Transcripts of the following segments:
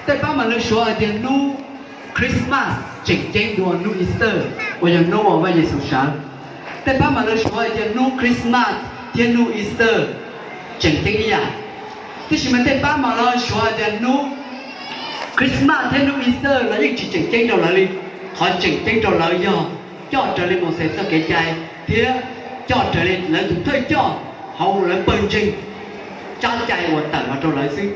Tej pab mas lawv suav hais tias hnub Christmas tseem ceeb dua hnub Easter uas yog hnub uas Vaj Yexus sawv. Tej pab mas lawv suav hais tias hnub Christmas thiab hnub Easter tseem ceeb ib yam. Tiam sis mas tej pab mas lawv suav hais tias hnub Christmas thiab hnub Easter los yeej tsis tseem ceeb rau lawv li. Qhov tseem ceeb rau lawv yog coj raws li Mauxes txoj kev cai thiab coj raws li lawv tus thawj coj hauv lawv pawg ntseeg tsab cai uas tawm los rau lawv xwb.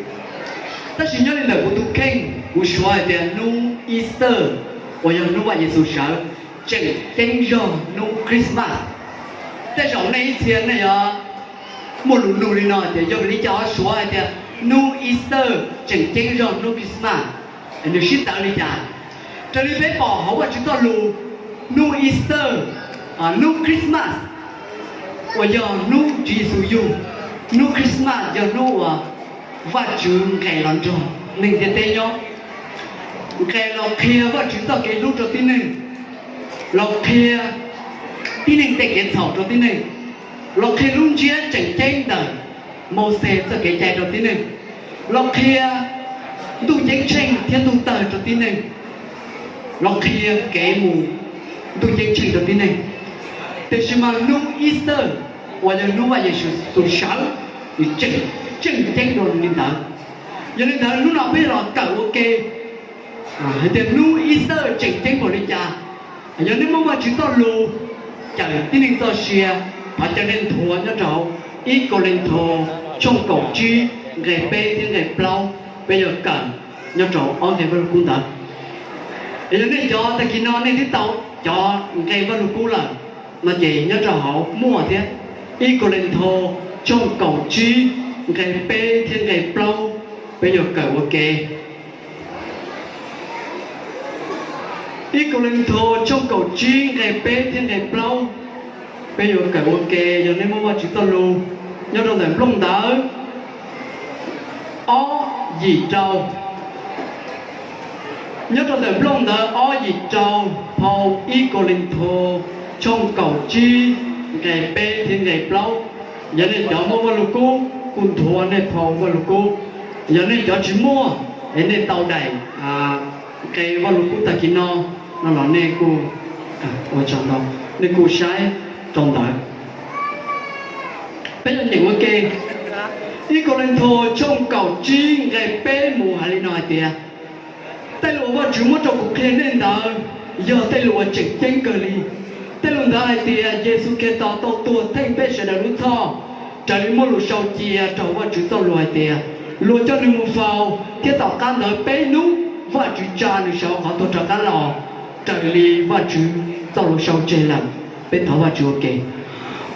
Tab sis nyob li ntawm kuv tus kheej, kuv suav hais tias hnub Easter uas yog hnub Vaj Yexus sawv tseem ceeb zog hnub Christmas. Tej zaum nej ib txhia nej yuav muaj lus nug li no tias yog vim li cas ho suav hais tias hnub Easter tseem ceeb zog hnub Christmas, nws sib txawv li cas? Raws li peb pom hauv Vaj Tswv txoj lus, hnub Easter, hnub Christmas uas yog hnub Tswv Yexus yug, hnub Christmas yog hnub uas Vaj Tswv nqes los nrog neeg ntiaj teb nyob, nqes los qhia Vaj Tswv txoj kev hlub rau tib neeg, los qhia tib neeg tej kev txhaum rau tib neeg, los qhia lub ntsiab tseem ceeb ntawm Mauxes txoj kev cai rau tib neeg, los qhia ntuj ceeb tsheej thiab ntuj tawg rau tib neeg, los qhia kev mus ntuj ceeb tsheej rau tib neeg. Tiam sis mas hnub Easter uas yog hnub Vaj Yexus sawv, nws tseem tseem ceeb dua li ntawd. Yog li ntawd hnub no peb los kawm ua ke hais tias hnub Easter tseem ceeb npaum li cas. Yog nej muaj Vaj Tswv txoj lus cawm tib neeg txoj sia, thov caw nej nthuav nyob rau hauv ib Kauleethaus tshooj kaum tsib nqe peb thiab nqe plaub, peb yuav kawm nyob rau ob nqe Vaj Lug Kub ntawd. Yog nej cov tag kis no nej twb tau cov nqe Vaj Lug Kub lawm no ces nyob rau hauv muaj thiab. Ib Kauleethaus tshooj kaum tsib nqe peb thiab nqe plaub, peb yuav kawm ua ke. Ib Kauleethaus tshooj kaum tsib nqe peb thiab nqe plaub, peb yuav kawm ua ke. Yog nej muaj Vaj Tswv txoj lus nyob rau ntawm nplooj ntawv ob yim rau, nyob rau ntawm nplooj ntawv ob yim rau phau ib Kauleethaus tshooj kaum tsib nqe peb thiab nqe plaub. Yog nej cov muaj Vaj Lug Kub kuj nthuav nej phau Vaj Lug Kub. Yog nej cov tsis muaj es nej tau daim nqe Vaj Lug Kub tag kis no no los nej kuj ua tsaug ntau, nej kuj saib rau ntawd. Peb yuav nyeem ua ke. Ib Kauleethaus tshooj kaum tsib nqe peb mus hais li no hais tias, tej lus uas Vaj Tswv muab rau kuv qhia nej ntawd yog tej lus uas tseem ceeb kawg li. Tej lus ntawd hais tias Yexus Khetos tau tuag theej peb sawv daws lub txhoj, raws li muaj lus sau cia rau Vaj Tswv txoj lus hais tias, luag coj nws mus faus thiab tom qab ntawd peb hnub Vaj Tswv tsa nws sawv hauv qhov tuag rov qab los, raws li Vaj Tswv txoj lus sau tseg lawm. Peb thov Vaj Tswv ua ke.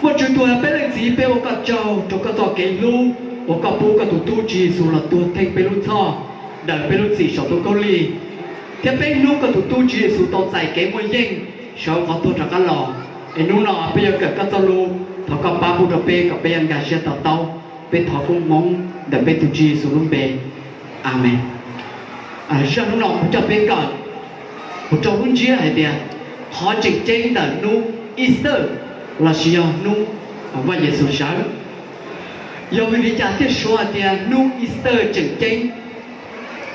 Vaj Tswv tus uas peb leej Txiv, peb ua koj tsaug rau koj txoj kev hlub uas koj pub koj tus tub Tswv Yexus los tuag theej peb lub txhoj, daws peb lub txim saum tus khaub lig, thiab peb hnub koj tus tub Tswv Yexus tau txais kev muaj yeej sawv hauv qhov tuag rov qab los. Es hnub no peb yuav kawm koj txoj lus, thov koj pab pub rau peb kom peb yuav nkag siab to taub. Peb thov koob hmoov ntawm peb tus Tswv Yexus lub npe, Amees. Zaj hnub no kuv coj peb kawm, kuv rau lub ntsiab hais tias qhov tseem ceeb ntawm hnub Easter lossis yog hnub Vaj Yexus sawv. Yog vim li cas thiaj suav hais tias hnub Easter tseem ceeb?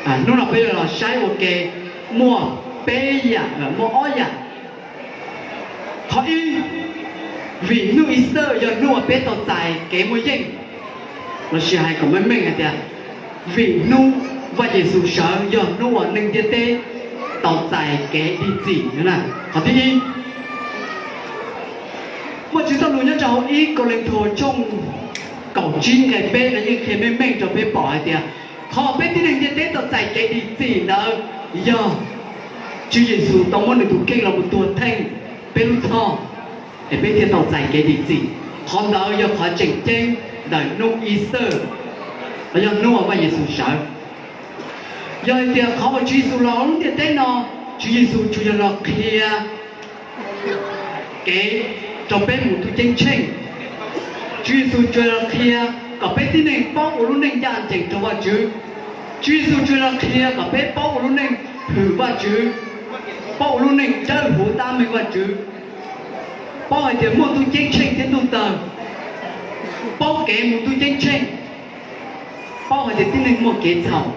Hnub no peb yuav los saib ua ke, muaj peb yam, muaj ob yam. Qhov ib, vim hnub Easter yog hnub uas peb tau txais kev muaj yeej, lossis hais kom meej meej hais tias, vim hnub Vaj Yexus sawv yog hnub uas neeg ntiaj teb tau txais kev dim txim. Qhov thib ib, Vaj Tswv txoj lus nyob rau hauv ib Kauleethaus tshooj kaum tsib nqe peb no yeej qhia meej meej rau peb pom hais tias, qhov peb tib neeg ntiaj teb tau txais kev dim txim ntawd yog Tswv Yexus tau muab nws tus kheej los mus tuag theej peb lub txhoj, es peb thiaj tau txais kev dim txim. Qhov ntawd yog qhov tseem ceeb ntawm hnub Easter, los yog hnub uas Vaj Yexus sawv. Yog hais tias qhov uas Tswv Yexus los hauv lub ntiaj teb no, Tswv Yexus tsuas yog los qhia kev rau peb mus ntuj ceeb tsheej. Tswv Yexus tsuas yog los qhia kom peb tib neeg paub ua lub neej ncaj ncees rau Vaj Tswv. Tswv Yexus tsuas yog los qhia kom peb paub ua lub neej hwm Vaj Tswv, paub ua lub neej dawb huv tab meeg Vaj Tswv, paub hais tias muaj ntuj ceeb tsheej thiab ntuj tawg, paub kev mus ntuj ceeb tsheej, paub hais tias tib neeg muaj kev txhaum.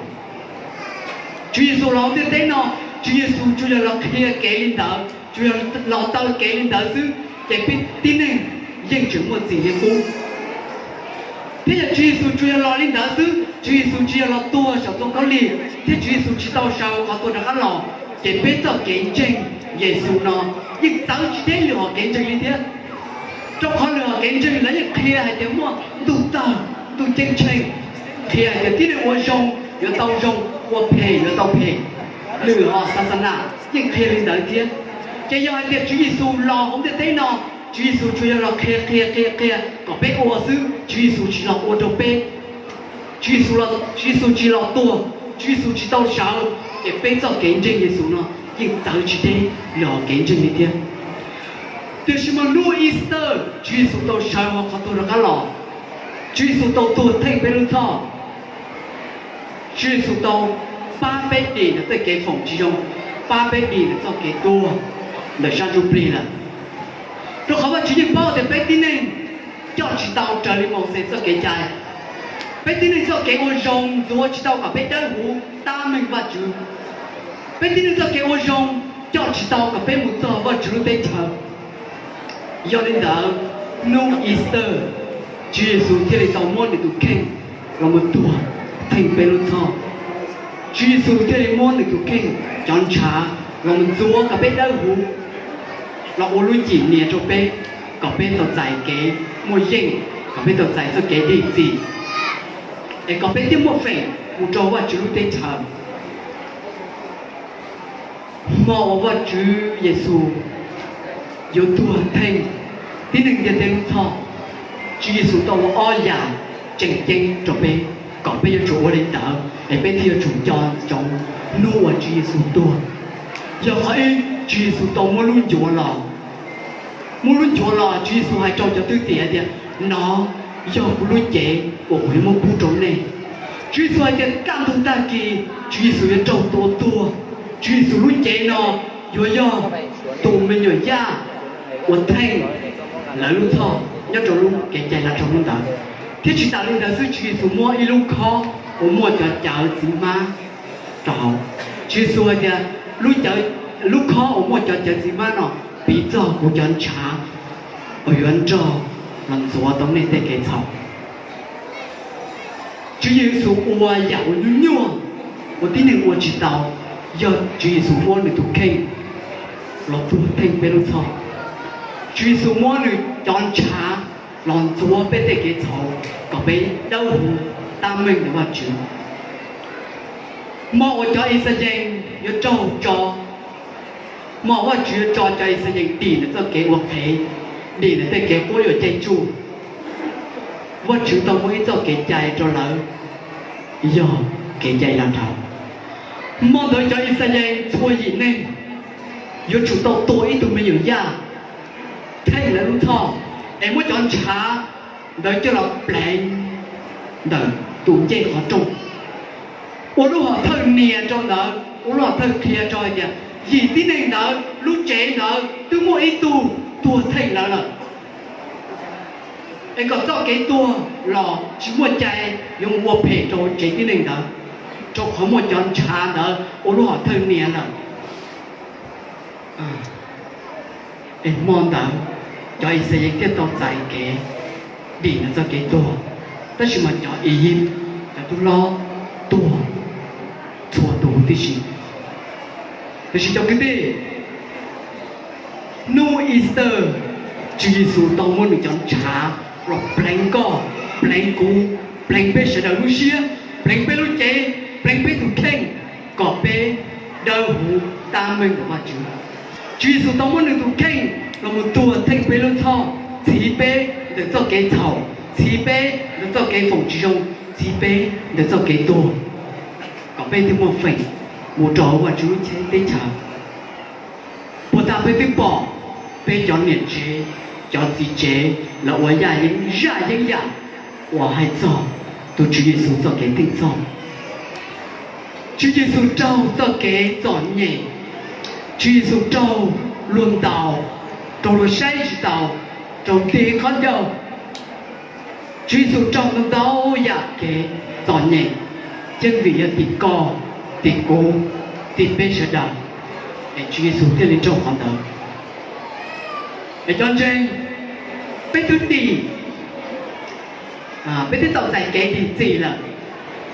Tswv Yexus los ntiaj teb no, Tswv Yexus tsuas yog los qhia kev li ntawd, tsuas yog los taw kev li ntawd xwb, ces peb tib neeg yeej tseem muaj txim li qub. Thiab yog Tswv Yexus tsuas yog los li ntawd xwb, Tswv Yexus tsis yog los tuag saum tus khaub lig, thiab Tswv Yexus tsis tau sawv qhov tuag rov qab los, ces peb txoj kev ntseeg Yexus no yeej txawv tsis deb lwm hom kev ntseeg li thiab. Rau qhov lwm hom kev ntseeg lawv yeej qhia hais tias muaj ntuj tawg ntuj ceeb tsheej, qhia hais tias tib neeg ua zoo yuav tau zoo, ua phem yuav tau phem. Lwm hom xa xa na yeej qhia li ntawd thiab. Ces yog hais tias Tswv Yexus los hauv ntiaj teb no, Tswv Yexus tsuas yog los qhia qhia qhia qhia kom peb ua xwb, Tswv Yexus tsis los ua rau peb. Tswv Yexus tsis los tuag, Tswv Yexus tsis tau sawv, ces peb txoj kev ntseeg Yexus no yeej txawv tsis deb lwm hom kev ntseeg li thiab. Tiam sis mas hnub Easter Tswv Yexus tau sawv hauv qhov tuag rov qab los, Tswv Yexus tau tuag theej peb lub txhoj. Tswv Yexus tau pab peb dim ntawm tej kev foom tsis zoo, pab peb dim ntawm txoj kev tuag ntawm sab ntsuj plig lawm. Rau qhov Vajtswv yeej paub tias peb tib neeg coj tsis tau raws li Mauxes txoj kev cai. Peb tib neeg txoj kev ua zoo ntxuav tsis tau kom peb dawb huv tab meeg Vajtswv. Peb tib neeg txoj kev ua zoo coj tsis tau kom peb mus txog Vajtswv lub teb chaws. Yog li ntawd, hnub Easter, Tswv Yexus thiaj li tau muab nws tus kheej los mus tuag theej peb lub txhoj. Tswv Yexus thiaj li muab nws tus kheej cov ntshav los mus ntxuav kom peb dawb huv, los ua lub cim nias rau peb, kom peb tau txais kev muaj yeej, kom peb tau txais txoj kev dim txim, es kom peb thiaj muaj feem mus rau Vajtswv lub teb chaws. Hmo uas Vajtswv Yexus yuav tuag theej tib neeg ntiaj teb lub txhoj, Tswv Yexus tau ua ob yam tseem ceeb rau peb, kom peb yuav tsum ua li ntawd es peb thiaj yuav tsum nco ntsoov hnub uas Tswv Yexus tuag. Yog qhov ib, Tswv Yexus tau muab lub ncuav los. Muab lub ncuav los, Tswv Yexus hais rau cov thwj tim hais tias, nov yog kuv lub cev uas kuv yuav muab pub rau nej. Tswv Yexus hais tias kaj ntug tag kis Tswv Yexus yuav raug tua tuag. Tswv Yexus lub cev no yuav yog tus me nyuam yaj uas theej lawv lub txhoj nyob rau lub kev cai Lav Rau hnub ntawd. Thiab tsis tas li ntawd xwb, Tswv Yexus muab ib lub khob uas muaj cov cawv txiv hmab rau hauv. Tswv Yexus hais tias, lub khob uas muaj cov cawv txiv hmab no piv txog kuv cov ntshav uas yuav nrog los ntxuav tau nej tej kev txhaum. Tswv Yexus ua yam uas nyuaj nyuaj uas tib neeg ua tsis tau, yog Tswv Yexus muab nws tus kheej los tuag theej peb lub txhoj. Tswv Yexus muab nws cov ntshav los ntxuav peb tej kev txhaum kom peb dawb huv tab meeg ntawm Vajtswv. Hmo uas cov Yixalayees yuav raug tso, hmo Vajtswv yuav tso cov Yixalayees dim ntawm txoj kev ua qhev, dim ntawm tej kev quab yuam caij tsuj, Vajtswv tau muaj ib txoj kev cai rau lawv, yog kev cai Lav Rau. Hmo ntawd cov Yixalayees txhua yim neeg yuav tsum tau tua ib tug me nyuam yaj theej lawv lub txhoj, es muab cov ntshav ntawd coj los pleev ntawm tus ncej qhov rooj, ua lub hom thawj nias rau ntawd, ua lub hom thawj qhia rau hais tias yim tib neeg ntawd lub tsev ntawd twb muaj ib tug tuag theej lawv lawm, es kom txoj kev tuag los tsis muaj cai yuav mus ua phem rau tsev tib neeg ntawd, rau qhov muaj cov ntshav ntawd ua lub hom thawj nias lawm. Es hmo ntawd cov Yixalayees thiaj tau txais kev dim ntawm txoj kev tuag, tab sis mas cov Iziv, cov tub hlob, tuag txhua tus huv tib si. Tiam sis cov kwv tij, hnub Easter, Tswv Yexus tau muab nws cov ntshav los pleev koj, pleev kuv, pleev peb sawv daws lub siab, pleev peb lub cev, pleev peb tus kheej, kom peb dawb huv tab meeg ntawm Vajtswv. Tswv Yexus tau muab nws tus kheej los mus tuag theej peb lub txhoj, txhiv peb ntawm txoj kev txhaum, txhiv peb ntawm txoj kev foom tsis zoo, txhiv peb ntawm txoj kev tuag, kom peb thiaj muaj feem mus rau hauv Vajtswv lub teb chaws. Puas tas peb twb pom peb cov niam tsev, cov txiv tsev lawv ua yaj yeeb, zaj yeeb yam uas hais txog tus Tswv Yexus txoj kev theej txhoj. Tswv Yexus raug txoj kev txom nyem, Tswv Yexus raug luag ntaus, raug luag saib tsis taus, raug ntim qhov ncauj. Tswv Yexus raug ntau ntau yam kev txom nyem, yeej vim yog tim koj, tim kuv, tim peb sawv daws, es Tswv Yexus thiaj li raug qhov ntawd. Es cov ntseeg, peb twb dim, peb twb tau txais kev dim txim lawm,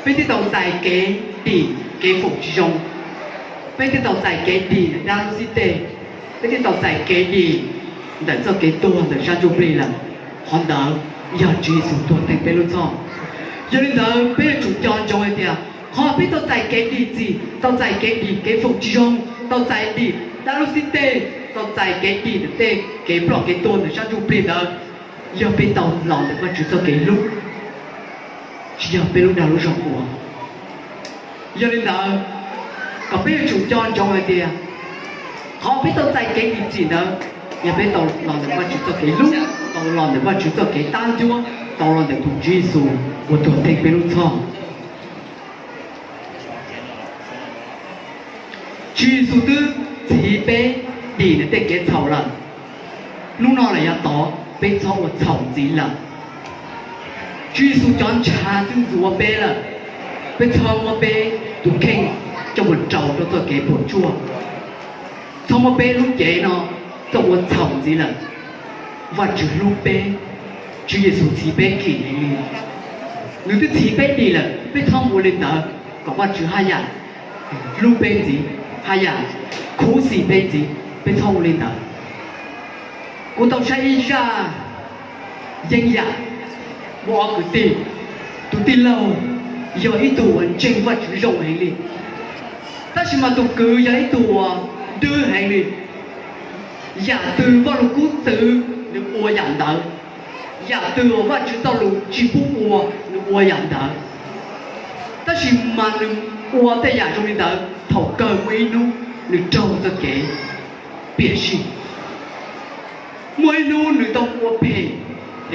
peb twb tau txais kev dim kev foom tsis zoo, peb twb tau txais kev dim dab lub xib teg, peb twb tau txais kev dim ntawm txoj kev tuag ntawm sab ntsuj plig lawm. Qhov ntawd yog Tswv Yexus tuag theej peb lub txhoj. Yog li ntawd peb yuav tsum nco ntsoov hais tias qhov peb tau txais kev dim txim, tau txais kev dim kev foom tsis zoo, tau txais dim dab lub xib teg, tau txais kev dim ntawm tej kev ploj kev tuag ntawm sab ntsuj plig ntawd, yog peb tau los ntawm Vajtswv txoj kev hlub, tsis yog peb lub dag lub zog ua. Yog li ntawd, kom peb yuav tsum nco ntsoov hais tias qhov peb tau txais kev dim txim ntawd, yog peb tau los ntawm Vajtswv txoj kev hlub, tau los ntawm Vajtswv txoj kev tab ncuab, tau los ntawm tus Tswv Yexus uas tuag theej peb lub txhoj. Tswv Yexus twb txhiv peb dim ntawm tej kev txhaum lawm. Hnub no los yav tod peb txhob ua txhaum ntxiv lawm. Tswv Yexus cov ntshav twb ntxuav peb lawm. Peb txhob muab peb tus kheej coj mus rau rau txoj kev puas tsuaj. Txhob muab peb lub cev no coj ua txhaum ntxiv lawm. Vajtswv hlub peb, Tswv Yexus txhiv peb kim heev li. Nws twb txhiv peb dim lawm, peb txhob ua li ntawd kom Vajtswv haj yam hlub peb ntxiv, haj yam khuv xim peb ntxiv, peb txhob ua li ntawd. Kuv tau saib ib zaj yeeb yam muaj ob kwv tij. Tus tij laug yog ib tug uas ntseeg Vajtswv zoo heev li, tab sis mas tus kwv yog ib tug uas dwb heev li. Yam twg Vajluskub txwv nws ua yam ntawd, yam twg uas Vajtswv txoj lus tsis pub ua nws ua yam ntawd. Tab sis mas nws ua tej yam zoo li ntawd thaum kawg muaj ib hnub nws raug txoj kev piam sij. Muaj ib hnub nws tau ua phem,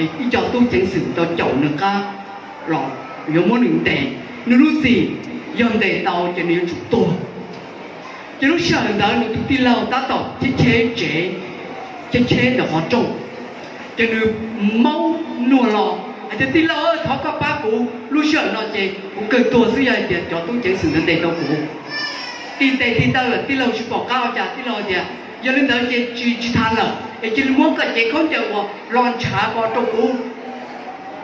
ib co tub ceev xwm tau caum nws qab los yuav muab nws ntes, nws lub txim yog ntes tau ces nws yuav tsum tuag. Ces lub sij hawm ntawd nws tus tij laug tab tom cheb cheb tsev, cheb cheb ntawm qhov rooj, ces nws maub nuag los hais tias, Tij laug, thov koj pab kuv, lub sij hawm no ces kuv kawg tuag xwb, yog hais tias cov tub ceev xwm ntawd ntes tau kuv. Tig ntes tig taw lawm tij laug tsis pom qab ua cas, tij laug tias, Yog li ntawd ces tsis tsis tham lawm es cia li muab koj cev khaub ncaws uas los ntshav ko rau kuv,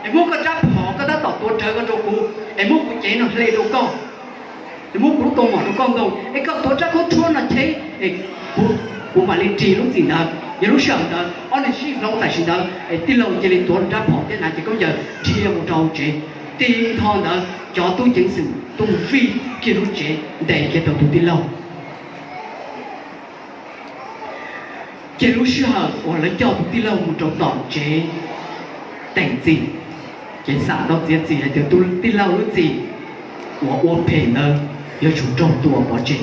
es muab koj rab phom koj tab tom tuav rawv ko rau kuv, es muab kuv cev no hle rau koj, es muab kuv lub kaus mom rau koj ntoo, es koj tuav rab khaub rhuab no cheb, es kuv mam li ris lub txim ntawd. Yog lub sij hawm ntawd ob niag sib hloov tam sim ntawd es tij laug cia li tuav rab phom thiab hnav cev khaub ncaws dhia mus rau hauv tsev. Tib nrho ntawd cov tub ceev xwm tuaj mus vij kiag lub tsev ntes kiag rau tus tij laug. Ces lub sij hawm uas lawv coj tus tij laug mus rau tom tsev teem txim, ces xam tau txiav txim hais tias tus tij laug lub txim uas ua phem ntawd yuav tsum raug tua pov tseg.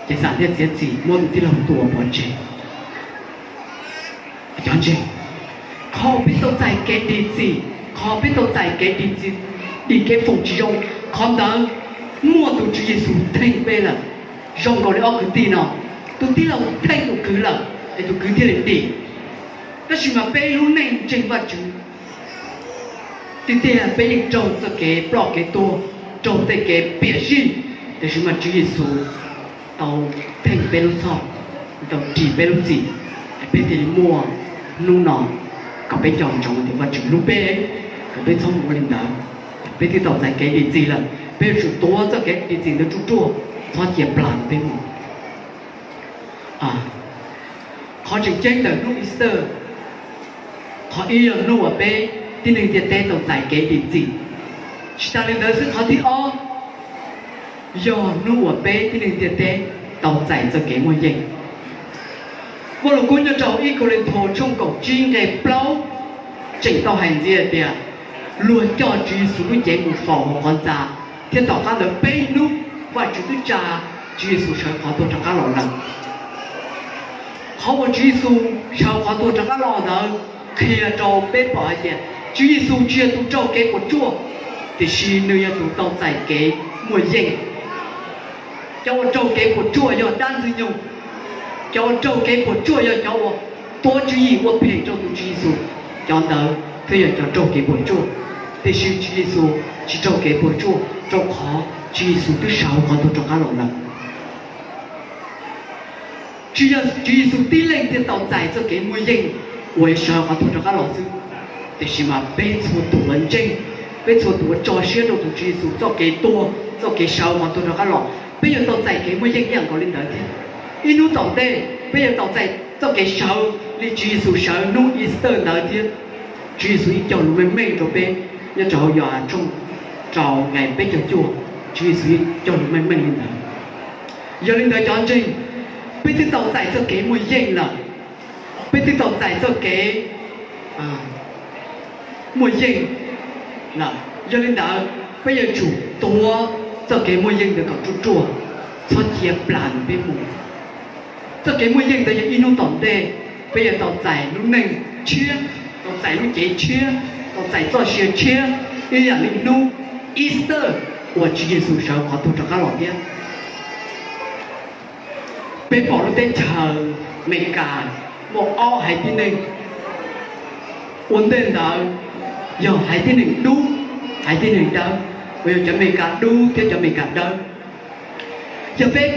Ces xam thiaj txiav txim muab tus tij laug tua pov tseg. Cov ntseeg, qhov peb tau txais kev dim txim, qhov peb tau txais kev dim txim, dim kev foom tsis zoo, qhov ntawd muaj tus Tswv Yexus theej peb lawm. Zoo nkaus li ob kwv tij no, tus tij laug theej tus kwv lawm es tus kwv thiaj li dim. Tab sis mas peb lub neej ntseeg Vajtswv, tiag tiag peb yeej raug txoj kev ploj kev tuag, raug tej kev piam sij, tiam sis mas Tswv Yexus tau theej peb lub txhoj, tau ris peb lub txim, peb thiaj li muaj hnub no. Kom peb nco ntsoov tias Vajtswv hlub peb, kom peb txhob mus ua li ntawd. Peb twb tau txais kev dim txim lawm, peb yuav tsum tuav txoj kev dim txim ntawd ruaj ruaj, txhob cia plam peb mus. Qhov tseem ceeb ntawm hnub Easter, qhov ib yog hnub uas peb tib neeg ntiaj teb tau txais kev dim txim. Tsis tas li ntawd xwb, qhov thib ob yog hnub uas peb tib neeg ntiaj teb tau txais txoj kev muaj yeej. Vaj Lus Kub nyob rau ib Kauleethaus tshooj kaum tsib nqe plaub tseem tau hais ntxiv hais tias, luag coj Tswv Yexus lub cev mus faus hauv qhov ntxa, thiab tom qab ntawd peb hnub Vajtswv twb tsa Tswv Yexus sawv qhov tuag rov qab los lawm. Qhov uas Tswv Yexus sawv qhov tuag rov qab los ntawd qhia rau peb pom hais tias Tswv Yexus tsis yog tus raug kev puas tsuaj, tiam sis nws yog tus tau txais kev muaj yeej. Cov uas raug kev puas tsuaj yog dab Ntxwg Nyoog. Cov uas raug kev puas tsuaj yog cov uas tuav tswv yim ua phem rau tus Tswv Yexus, cov ntawd thiaj yog cov raug kev puas tsuaj. Tiam sis Tswv Yexus tsis raug kev puas tsuaj, rau qhov Tswv Yexus twb sawv hauv qhov tuag rov qab los lawm. Tsis yog Tswv Yexus tib leeg thiaj tau txais txoj kev muaj yeej uas sawv hauv qhov tuag rov qab los xwb, tiam sis mas peb txhua tus uas ntseeg, peb txhua tus uas tso siab rau tus Tswv Yexus txoj kev tuag, txoj kev sawv hauv qhov tuag rov qab los, peb yuav tau txais kev muaj yeej ib yam nkaus li ntawd thiab. Ib hnub tom ntej peb yuav tau txais txoj kev sawv li Tswv Yexus sawv hnub Easter ntawd thiab. Tswv Yexus ib co lus meej meej rau peb nyob rau hauv Yauhas tshooj rau nqe peb caug cuaj, Tswv Yexus ib co lus meej meej li ntawd. Yog li ntawd cov ntseeg, peb twb tau txais txoj kev muaj yeej lawm, peb twb tau txais txoj kev muaj yeej lawm. Yog li ntawd, peb yuav tsum tuav txoj kev muaj yeej ntawd kom ruaj ruaj, txhob cia plam nws peb mus. Txoj kev muaj yeej ntawd yog ib hnub tom ntej peb yuav tau txais lub neej tshiab, tau txais lub cev tshiab, tau txais txoj sia tshiab, ib yam li hnub Easter uas Tswv Yexus sawv qhov tuag rov qab los thiab. Peb pom lub teb chaws Amelikas muaj ob haiv tib neeg. Ua ntej ntawd yog haiv tib neeg dub, haiv tib neeg dawb, uas yog cov Amelikas dub thiab cov Amelikas dawb. Yog peb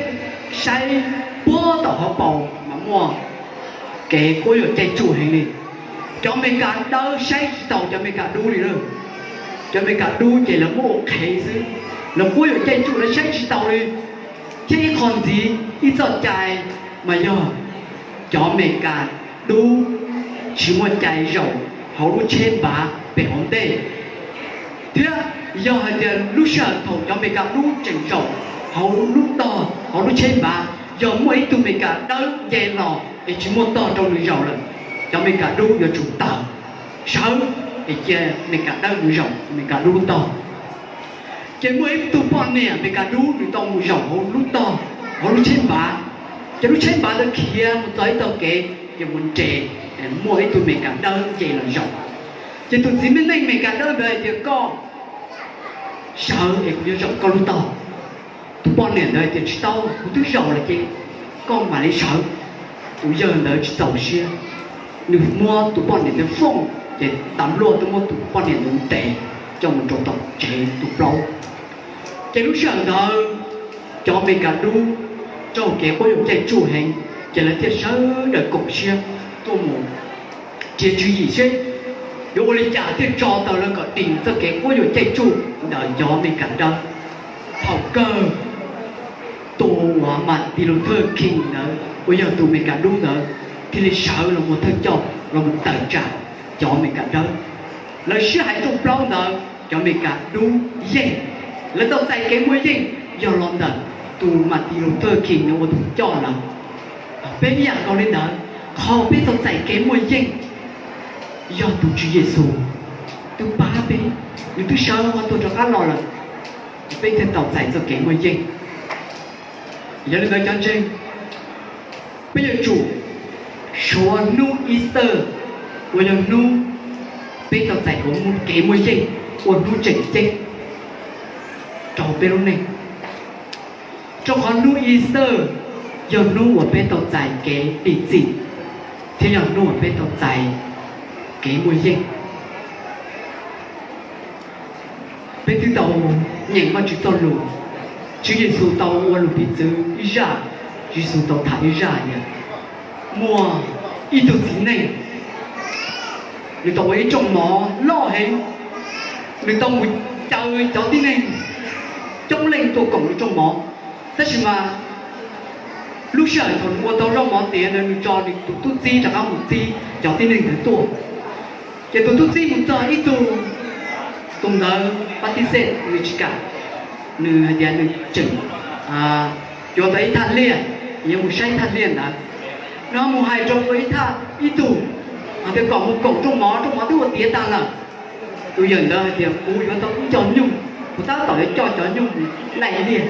saib puag tom hauv paus mas muaj kev quab yuam caij tsuj heev li. Cov Amelikas dawb saib tsis taus cov Amelikas dub li lawm. Cov Amelikas dub ces lawv muab ua qhev xwb, lawv quab yuam caij tsuj lawv saib tsis taus li. Thiab ib qho ntxiv ib txoj cai mas yog cov Amelikas dub tsis muaj cai zaum hauv lub tsheb npav pem hauv ntej. Thiab yog hais tias lub sij hawm thaum cov Amelikas dub tseem zaum hauv lub tog hauv lub tsheb npav, yog muaj ib tug Amelikas dawb nce los es tsis muaj tog rau nws zaum lawm, cov Amelikas dub yuav tsum tawm sawv es cia Amelikas dawb mus zaum Amelikas dub lub tog. Ces muaj ib tug poj niam Amelikas dub nws tau mus zaum hauv lub tog, hauv lub tsheb npav. Ces lub tsheb npav ntawd khiav mus txog ib tog kev, ces mus nres, muaj ib tug Amelikas dawb nce los zaum. Ces tus txiv neej Amelikas dawb ntawd hais tias, koj sawv es kuv yuav zaum koj lub tog. Tus poj niam ntawd hais tias, tsis tau, kuv twb zaum lawm ces koj mam li sawv. Tus yawg ntawd tsis txaus siab, nws muab tus poj niam ntawd fooj, ces tas luaj twb muab tus poj niam ntawd ntes coj mus rau tom tsev tu plaub. Ces lub sij hawm ntawd cov Amelikas dub raug kev quab yuam caij tsuj heev, ces lawv thiaj sawv daws koom siab tuaj mus ris tswv yim seb yuav ua li cas thiaj tso tau lawv kom dim txoj kev quab yuam caij tsuj ntawm cov Amelikas dawb. Thaum kawg tus uas Martin Luther King ntawd uas yog tus Amelikas dub ntawd thiaj li sawv los mus thawj coj los mus tawm tsam cov Amelikas dawb. Lawv sib hais rooj plaub ntawd cov Amelikas dub yeej, lawv tau txais kev muaj yeej yog los ntawm tus Martin Luther King no ua tus coj lawv. Peb ib yam nkaus li ntawd, qhov peb tau txais kev muaj yeej yog tus Tswv Yexus twb pab peb, nws twb sawv qhov tuag rov qab los lawm, peb thiaj tau txais txoj kev muaj yeej. Yog li ntawd cov ntseeg, peb yuav tsum suav hnub Easter uas yog hnub peb tau txais kev muaj yeej ua hnub tseem ceeb rau peb lub neej. Rau qhov hnub Easter yog hnub uas peb tau txais kev dim txim, thiab yog hnub uas peb tau txais kev muaj yeej. Peb twb tau nyeem Vajtswv txoj lus, Tswv Yexus tau ua lus piv txwv ib zaj, Tswv Yexus tau tham ib zaj tias muaj ib tug txiv neej, nws tau ua ib rooj mov loj heev, nws tau mus caw cov tib neeg coob leej tuaj koom nws rooj mov. Tab sis mas lub sij hawm thaum nws ua tau rooj mov tiav ntawd nws tso nws tus tub txib rov qab mus txib cov tib neeg ntawd tuaj. Ces tus tub txib mus txog ib tug, tus ntawd pab tib xej nws tsis kam, nws hais tias nws tseem yuav tau ib thaj liaj, yuav mus saib ib thaj liaj ntawd. Nws ho mus hais rau ib thaj ib tug hais tias kom mus koom rooj mov, rooj mov twb ua tiav tag lawm. Tus yawm ntawd hais tias kuv yuav tau ib co nyuj, kuv tab tom yuav coj cov nyuj mus laij liaj.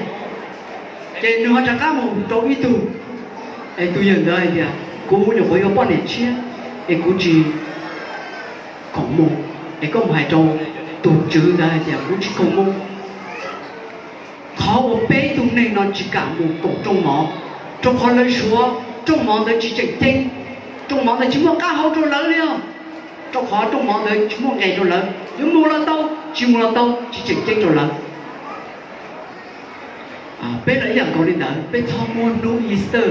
Ces nws ho rov qab mus rau ib tug, es tus yawm ntawd hais tias kuv nyuam qhuav yuav poj niam tshiab es kuv tsis khoom mus, es koj mus hais rau tus tswv ntawd hais tias kuv tsis khoom mus. Qhov uas peb tug neeg no tsis kam mus koom rooj mov, rau qhov lawv suav rooj mov ntawd tsis tseem ceeb, rooj mov ntawd tsis muaj qab hau rau lawv li os. Rau qhov rooj mov ntawd tsis muaj nqe rau lawv, yuav mus los tau, tsis mus los tau, tsis tseem ceeb rau lawv. Peb los ib yam nkaus li ntawd, peb txhob muab hnub Easter,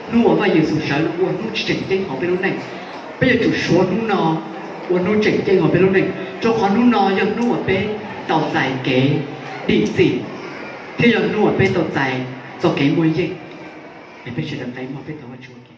hnub uas Vaj Yexus sawv no ua hnub tsis tseem ceeb hauv peb lub neej. Peb yuav tsum suav hnub no ua hnub tseem ceeb hauv peb lub neej, rau qhov hnub no yog hnub uas peb tau txais kev dim txim, thiab yog hnub uas peb tau txais txoj kev muaj yeej. Es peb sawv daws qe muag peb thov Vajtswv ua ke.